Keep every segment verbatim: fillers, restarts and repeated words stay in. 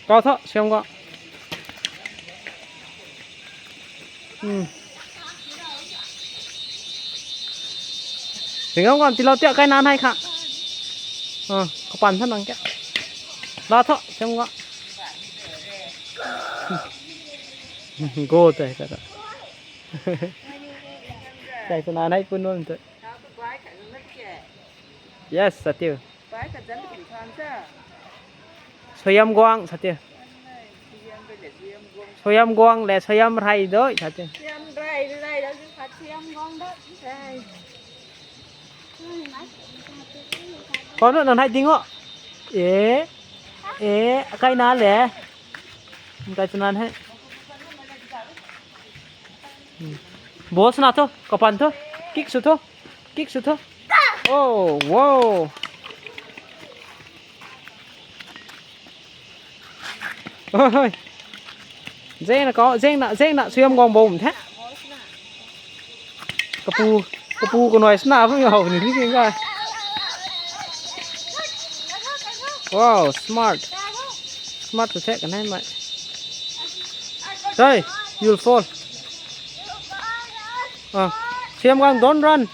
Kau tho, siam kau. Hmm. Ringam guang tilou tiak kai nan hai kha. Ah, kapan tha nang kia. La tho, siam kau. Go tai ta. Tai ta nan hai pun non ta. Yes, satiu. Suaihiam guang, satiu. Suaihiam guang le, suaihiam rhai doi, satiu. Kau nu, nang hai ding o. E, e, akai na le. Akai tunan hai. Hmm. Ball swna tho, kapan tho. Kick sw tho. Kick sw tho. Oh, wow. Oi, oi. Zeng na kau, zeng na, zeng na, suaihiam guang bom the. Kapu, kapu kanuai swna bam hou ni, ni, ni, guy. Wow, smart. Smart to take, kanei mei. Hey, you'll fall. Ah, siam guang, don't run.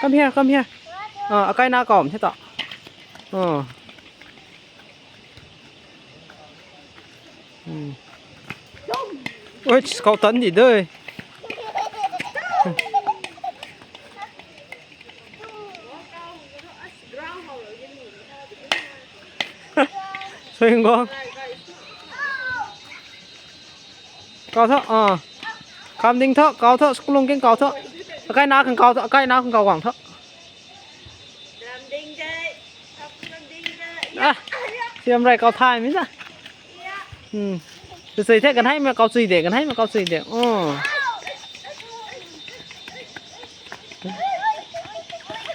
Come here, come here. Ah, akai na kau the ta. Ah. Hmm. Oi, kau tan di doi. Suaihiam guang. Kau tho, ah. Kam ding tho, kau tho, school lung king kau tho. Akai na khang kau tho, akai na khang kau guang tho. Ah, siam rei kau thay mi sa. Hmm. Chui the, kanei mei kau chui de, kanei mei kau chui de. Oh.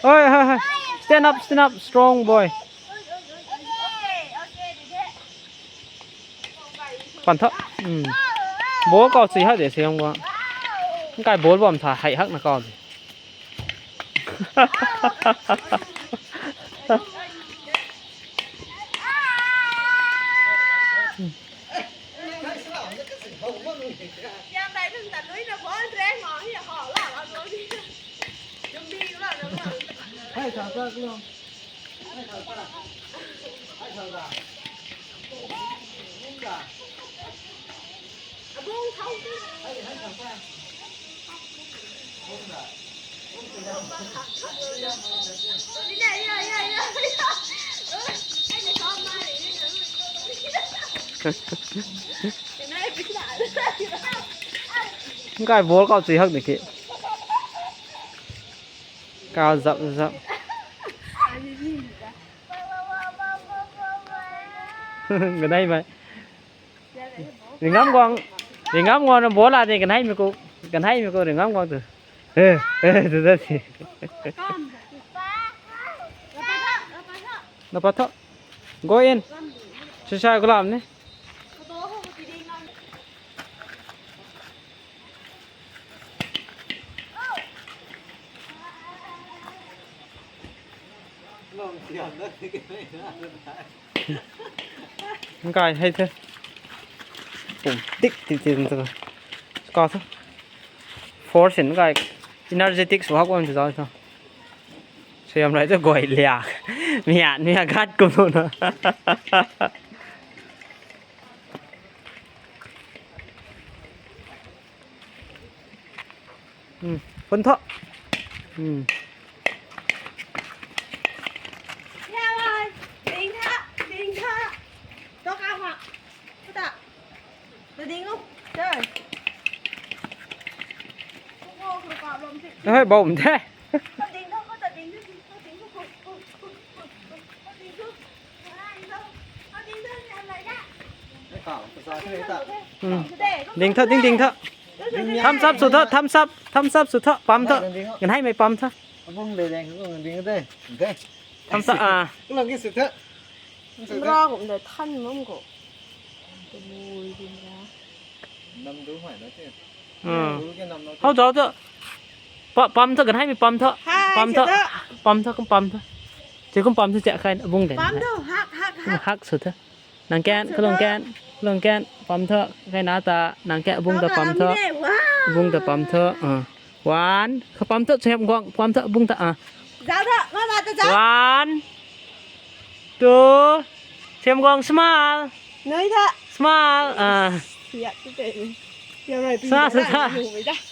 Oi, oi, oi. Stand up, stand up, strong boy. Pan tho. Hmm. Ball kau chui hak de, siam guang. Kai ball bam tha, hai hak na kau de. Kai ball kau chui hak de ki. Kau zap zap. Kanei mei. Ringam guang, ringam guang na ball la de, kanei mei ku, kanei mei ku ringam guang tu. Eh, eh, tu da si. Na pa tho. Go in. Sisai gulam ni. Nkai hei the. Pum tik tik tik tik. Ka tho. Force in kai energetic sw hak bam tho. Suaihiam rei tho guay liak. Mia, mia gat kum na. Hmm, phun tho. Hmm. Ding tha, ding tha. Tok a ha. Kata. Ta ding o. Chai. Hei, bom the. Ta ding tho, ta ding tho, ta ding tho. Hmm. Ding tho, ding, ding tho. Thumbs up sw tho, thumbs up, thumbs up sw tho, pam tho. Ganhei mei pam tho. Abung le deng ko ding de. De. Thumbs up, ah. Kulang ki sw tho. Mra kum de than mum ko. Tabui di mra. Nam du mai na te. Hmm. Du ke nam na te. Hau zau tho. Pa-, pam thu, kan hei mi pam thu. Hai, pam thu. Che thu. Pam thu, kum pam thu. Che kum pam thu, che khai, abung den. Pam thu, hak, hak, hak. Hak sw thu. Nang kan, kalung kan, kalung kan, pam thu, kai na ta, nang kan, abung ta pam thu. Wow. Abung ta pam thu, ah. One, ka pam thu, Siam Guang, pam thu, abung ta, ah. Zau thu, mama ta zau. One, two, Siam Guang, smile. Nui tha. Smile, ah. Siak tu te. Siak rai pi. Sa, sa, sa.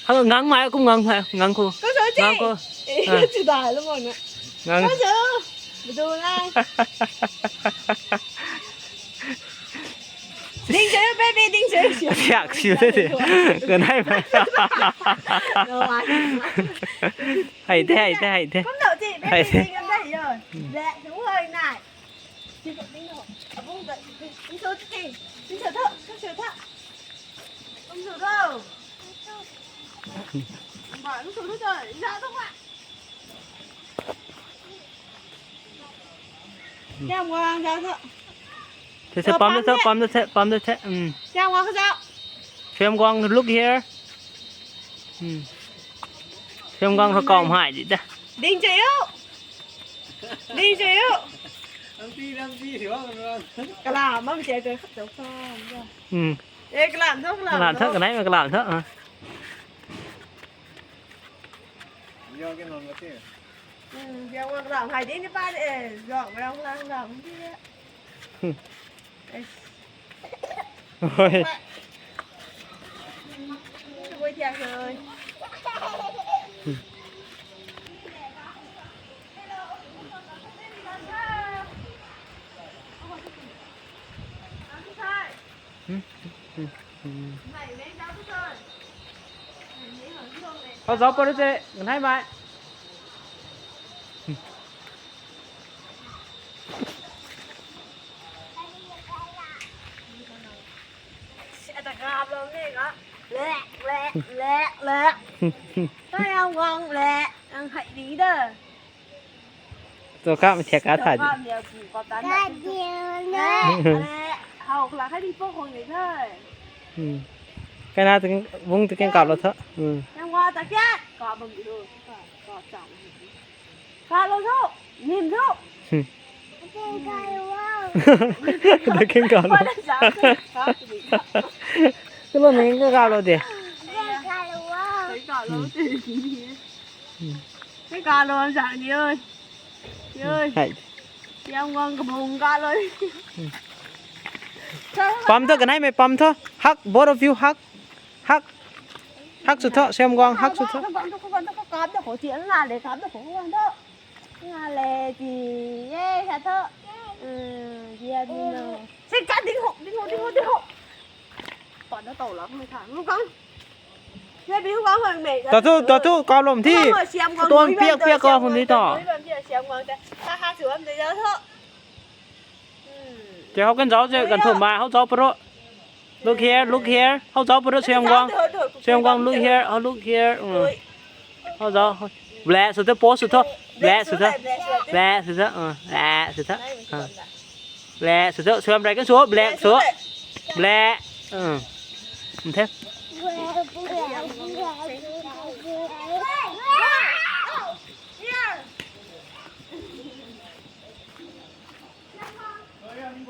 Hang ngang mai, kum ngang mai, ngang ko. Ko so che. Ngang ko. Eh, ah. Chu dai lo mo na. Ngang. Ko so. Bedu na. Ding che, baby, ding che. Siak siu te te. Kan hei mai. Lo ai. Hei te, hei te, hei te. Kum lo che, baby, hei te. Ding kan dai yo. Black, hui nai. Siam Guang, zau thu. Te se pam de the, pam de the, pam de the. Um. Siam Guang, zau. Siam Guang, look here. Hmm. Siam Guang, kau mai di da. Ding che yo. Ding che yo. Kalam bam che te khat zau kha. Hmm. Eh, kalam thu, kalam thu. Kalam thu, kanai ma kalam thu, ah. Yo, ke non ka ti. Hmm, yo, kalam hai di ni pa de, eh, yo, kalam, kalam, kalam di. Hmm. Eh. Oi. Oi, thiak oi. Hou zauc pat ru te, ganhei mei. Ata gap lou ne ga. Le, le, le, le. Tei ang guang le, ang hei di da. Cho kha mi thiak ka tha di. Hau kala khai di po khong ni thei. Hmm. Kai na tu bung tu keng kap lou tho. Hmm. Nang wa ta kya? Kap bam di lo. Kap, kap chang. Kap lou tho. Nim tho. Hmm. Keng kap lou. Da keng kap lou. Kap lou. Kap lou ni keng kap lou de. Keng kap lou. Hmm. Keng kap lou, ang zang ni oi. Oi. Hei. Siam Guang kabung kap lou. Pam tho, ganhei mei pam tho. Hug, both of you hug. Hug. Hug sw tho, Siam Guang hug sw tho. Kap tho, kap tho, kap tho, kap tho. Nga le ti, ye, sa tho. Hmm, ye, ding ho. Sing ka, ding ho, ding ho, ding ho, ding ho. Pan na tau la, mei tha. Mu kang. Ye, bi kang hoi mei. Ta thu, ta thu, kap lou thi. Kang hoi Siam Guang. Tuang piak, piak kau hwn ni ta. Siam Guang te. Ha, ha, sw am de ya tho. Hmm. Che hou kan zauc che, kan thum mai, hou zauc pat ru. Look here, look here. Hou zauc pat ru, Siam Guang. Siam Guang, look here, hou look here. Hmm. Hou zauc. Black sw tho, pose sw tho. Black sw tho. Black sw tho. Uh, black sw tho. Uh. Black sw tho. Siam rai kan sw, black sw. Black. Uh. Nthe.